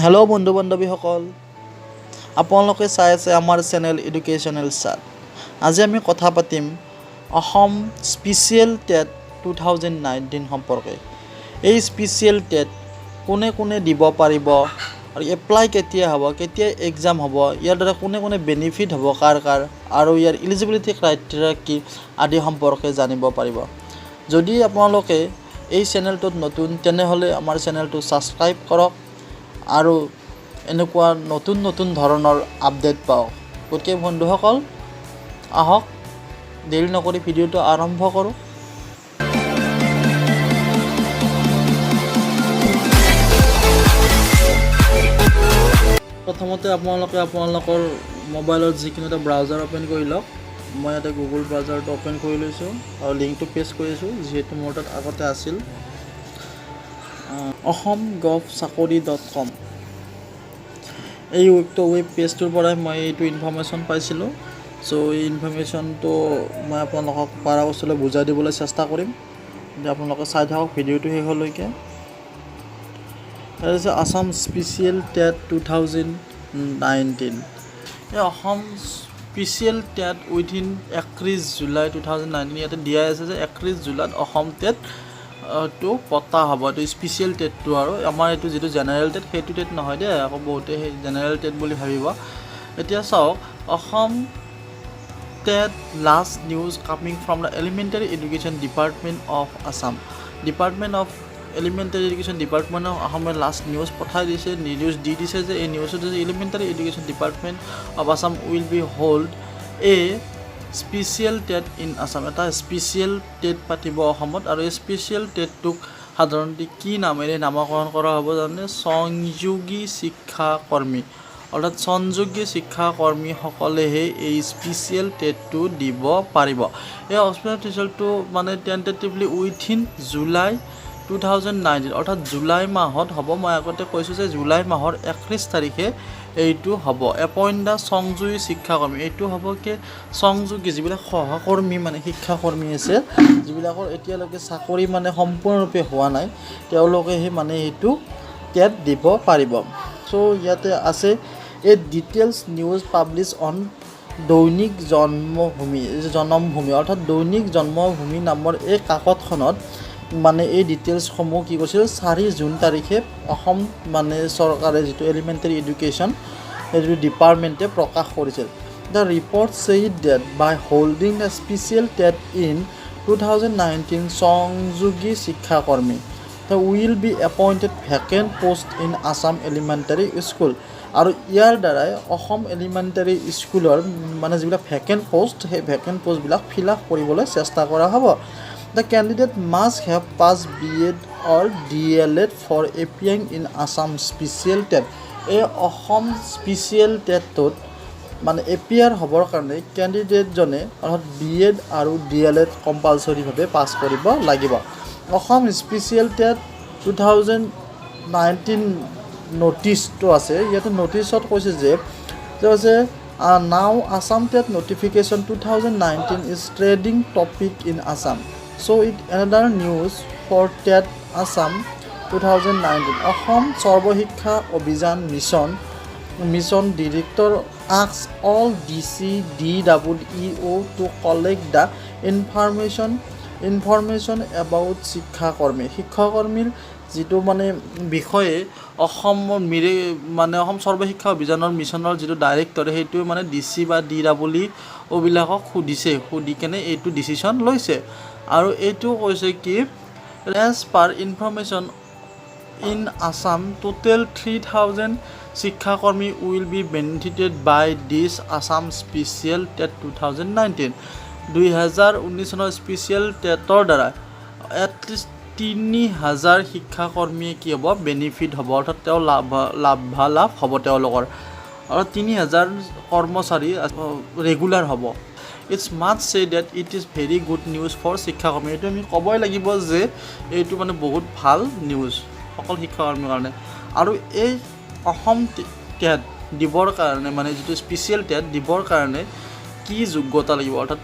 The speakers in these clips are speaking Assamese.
হেল্ল' বন্ধু বান্ধৱীসকল, আপোনালোকে চাই আছে আমাৰ চেনেল এডুকেশ্যনেল চাট। আজি আমি কথা পাতিম অসম স্পেচিয়েল টেট 2019 সম্পৰ্কে। এই স্পেচিয়েল টেট কোনে কোনে দিব পাৰিব আৰু এপ্লাই কেতিয়া হ'ব, কেতিয়া এক্সাম হ'ব, ইয়াৰ দ্বাৰা কোনে কোনে বেনিফিট হ'ব, কাৰ কাৰ আৰু ইয়াৰ ইলিজিবিলিটি ক্ৰাইটেৰিয়া কি আদি সম্পৰ্কে জানিব পাৰিব। যদি আপোনালোকে এই চেনেলটোত নতুন, তেনেহ'লে আমাৰ চেনেলটো ছাবস্ক্ৰাইব কৰক আৰু এনেকুৱা নতুন নতুন ধৰণৰ আপডেট পাওক। গতিকে বন্ধুসকল, আহক দেৰি নকৰি ভিডিঅ'টো আৰম্ভ কৰোঁ। প্ৰথমতে আপোনালোকে আপোনালোকৰ মোবাইলত যিকোনো এটা ব্ৰাউজাৰ অ'পেন কৰি লওক। মই ইয়াতে গুগল ব্ৰাউজাৰটো অ'পেন কৰি লৈছোঁ আৰু লিংকটো পেষ্ট কৰিছোঁ, যিহেতু মোৰ তাত আগতে আছিল। অসম গভ চাকৰি.কম এই ৱেব পেজটোৰ পৰাই মই এইটো ইনফৰ্মেশ্যন পাইছিলোঁ। চ' এই ইনফৰ্মেশ্যনটো মই আপোনালোকক পাৰা বস্তুলৈ বুজাই দিবলৈ চেষ্টা কৰিম। আপোনালোকে চাই থাকক ভিডিঅ'টো শেষলৈকে। হৈছে Assam Special TET 2019। এই Assam special TET within 31 July 2019। ইয়াতে দিয়াই আছে যে 31 জুলাইত অসম টেট টো পতা হ'ব। এইটো স্পেচিয়েল টেটটো আৰু আমাৰ এইটো যিটো জেনেৰেল টেট, সেইটো টেট নহয় দেই। আকৌ বহুতে সেই জেনেৰেল টেট বুলি ভাবিব। এতিয়া চাওক, Assam TET last news coming from the Elementary Education Department of Assam. Department of Elementary Education Department of অসমে লাষ্ট নিউজ পঠাই দিছে, নিউজ দি দিছে যে এই নিউজত যে Elementary Education Department of Assam will be hold a special TET in Assam. এটা স্পেচিয়েল টেট পাতিব অসমত। আৰু এই স্পেচিয়েল টেটটোক সাধাৰণতে কি নামেৰে নামাকৰণ কৰা হ'ব জানে? সংযোগী শিক্ষা কৰ্মী। অৰ্থাৎ সংযোগী শিক্ষাকৰ্মীসকলেহে এই স্পেচিয়েল টেটটো দিব পাৰিব। এই ৰিজাল্টটো মানে টেণ্টেটিভলি উইথিন জুলাই 2019, অৰ্থাৎ জুলাই মাহত হ'ব। মই আগতে কৈছোঁ যে জুলাই মাহৰ 31 তাৰিখে এইটো হ'ব। এপইণ্ট the সংযোগী শিক্ষাকৰ্মী। এইটো হ'ব কি সংযোগী যিবিলাক সহকৰ্মী মানে শিক্ষাকৰ্মী আছে, যিবিলাকৰ এতিয়ালৈকে চাকৰি মানে সম্পূৰ্ণৰূপে হোৱা নাই, তেওঁলোকেহে মানে এইটো টেট দিব পাৰিব। চ' ইয়াতে আছে এই ডিটেইলছ নিউজ পাব্লিছ অন দৈনিক জন্মভূমি, জনমভূমি, অৰ্থাৎ দৈনিক জন্মভূমি নামৰ এই কাকতখনত মানে এই ডিটেইলছসমূহ কি কৈছিল, 4 জুন তাৰিখে অসম মানে চৰকাৰে যিটো এলিমেণ্টেৰী এডুকেশ্যন সেইটো ডিপাৰ্টমেণ্টে প্ৰকাশ কৰিছিল। The report said that by holding the special TET in 2019, সংযোগী শিক্ষাকৰ্মী the will be appointed vacant post in Assam elementary school. আৰু ইয়াৰ দ্বাৰাই অসম এলিমেণ্টাৰী স্কুলৰ মানে যিবিলাক ভেকেণ্ট পষ্ট, সেই ভেকেণ্ট পষ্টবিলাক ফিল আপ কৰিবলৈ চেষ্টা কৰা হ'ব। The candidate must have pass B.Ed or D.El.Ed for appearing in Assam Special TET. এই অসম স্পেচিয়েল টেটটোত মানে এপিয়াৰ হ'বৰ কাৰণে কেণ্ডিডেটজনে অৰ্থাৎ বি এড আৰু ডি এল এড কম্পালচৰিভাৱে পাছ কৰিব লাগিব। অসম স্পেচিয়েল টেট 2019 ন'টিচটো আছে। ইয়াতে ন'টিচত কৈছে যে কৈছে, "Now Assam TET notification 2019 is trending topic in Assam, so it another news for TET Assam 2019. Assam Sarva Shiksha Abhiyan Mission Director asks all DC, D double EO to collect the information about শিক্ষাকৰ্মী। শিক্ষাকৰ্মীৰ যিটো মানে বিষয়ে অসমৰ মিৰে মানে অসম সৰ্বশিক্ষা অভিযানৰ মিছনৰ যিটো ডাইৰেক্টৰ, সেইটোৱে মানে ডি চি বা ডি ডাবল ই অ'বিলাকক সুধিছে, সুধি কেনে এইটো ডিচিশ্যন লৈছে। আৰু এইটো কৈছে কি, as per information, in Assam total 3000 শিক্ষাকৰ্মী will be benefited by this Assam Special TET 2019। 2019 চনৰ স্পেচিয়েল টেটৰ দ্বাৰা এটলিষ্ট 3000 শিক্ষাকৰ্মীয়ে কি হ'ব, বেনিফিট হ'ব, অৰ্থাৎ তেওঁ লাভালাভ হ'ব তেওঁলোকৰ আৰু 3000 কৰ্মচাৰী ৰেগুলাৰ হ'ব। It's must say that it is very good news for শিক্ষাকৰ্মী। এইটো আমি ক'বই লাগিব যে এইটো মানে বহুত ভাল নিউজ সকলো শিক্ষাকৰ্মীৰ কাৰণে। আৰু এই অসম টেট দিবৰ কাৰণে, মানে যিটো স্পেচিয়েল টেট দিবৰ কাৰণে কি যোগ্যতা লাগিব? অৰ্থাৎ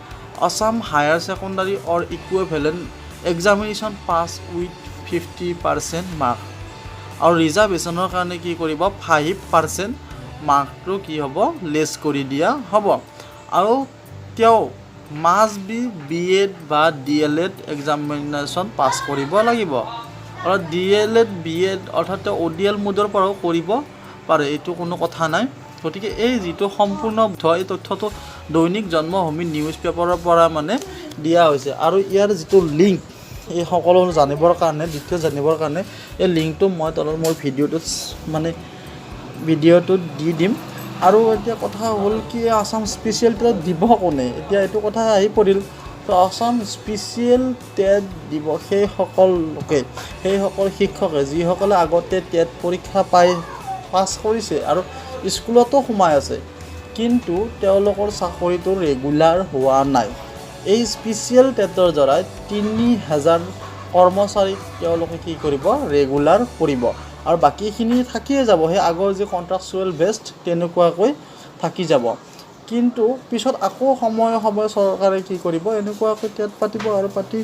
Assam Higher Secondary or equivalent examination pass with 50% mark. আৰু ৰিজাৰ্ভেশ্যনৰ কাৰণে কি কৰিব, 5% মাৰ্কটো কি হ'ব, লেছ কৰি দিয়া হ'ব। আৰু তেওঁ মাষ্ট বি বি এড বা ডি.এল.এড এক্সামিনেশ্যন পাছ কৰিব লাগিব। আৰু ডি.এল.এড, বি.এড অৰ্থাৎ তেওঁ অ'.ডি.এল মোডৰ পৰাও কৰিব পাৰে, এইটো কোনো কথা নাই। গতিকে এই যিটো সম্পূৰ্ণ, এই তথ্যটো দৈনিক জন্মভূমি নিউজ পেপাৰৰ পৰা মানে দিয়া হৈছে। আৰু ইয়াৰ যিটো লিংক, এই সকলো জানিবৰ কাৰণে, ডিটেইলছ জানিবৰ কাৰণে এই লিংকটো মই তলত মোৰ ভিডিঅ'টোত, মানে ভিডিঅ'টোত দি দিম। আৰু এতিয়া কথা হ'ল কি, আছাম স্পেচিয়েল টেট দিব কোনে? এতিয়া এইটো কথা আহি পৰিল। তো আছাম স্পেচিয়েল টেট দিব সেইসকল লোকে, সেইসকল শিক্ষকে যিসকলে আগতে টেট পৰীক্ষা পাই পাছ কৰিছে আৰু স্কুলতো সোমাই আছে, কিন্তু তেওঁলোকৰ চাকৰিটো ৰেগুলাৰ হোৱা নাই। এই স্পেচিয়েল টেটৰ দ্বাৰাই 3000 কৰ্মচাৰীক তেওঁলোকে কি কৰিব, ৰেগুলাৰ কৰিব আৰু বাকীখিনি থাকিয়ে যাব, সেই আগৰ যি কণ্ট্ৰাকচুৱেল বেছড তেনেকুৱাকৈ থাকি যাব। কিন্তু পিছত আকৌ সময়ে সময়ে চৰকাৰে কি কৰিব, এনেকুৱাকৈ টেট পাতিব আৰু পাতি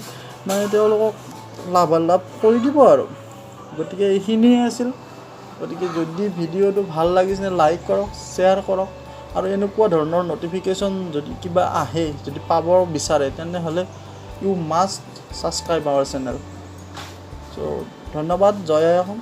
মানে তেওঁলোকক লাভালাভ কৰি দিব। আৰু গতিকে এইখিনিয়ে আছিল। গতিকে যদি ভিডিঅ'টো ভাল লাগিছে, লাইক কৰক, শ্বেয়াৰ কৰক আৰু এনেকুৱা ধৰণৰ ন'টিফিকেশ্যন যদি কিবা আহে, যদি পাব বিচাৰে, তেনেহ'লে you must subscribe our channel. So ধন্যবাদ। জয় আই অসম।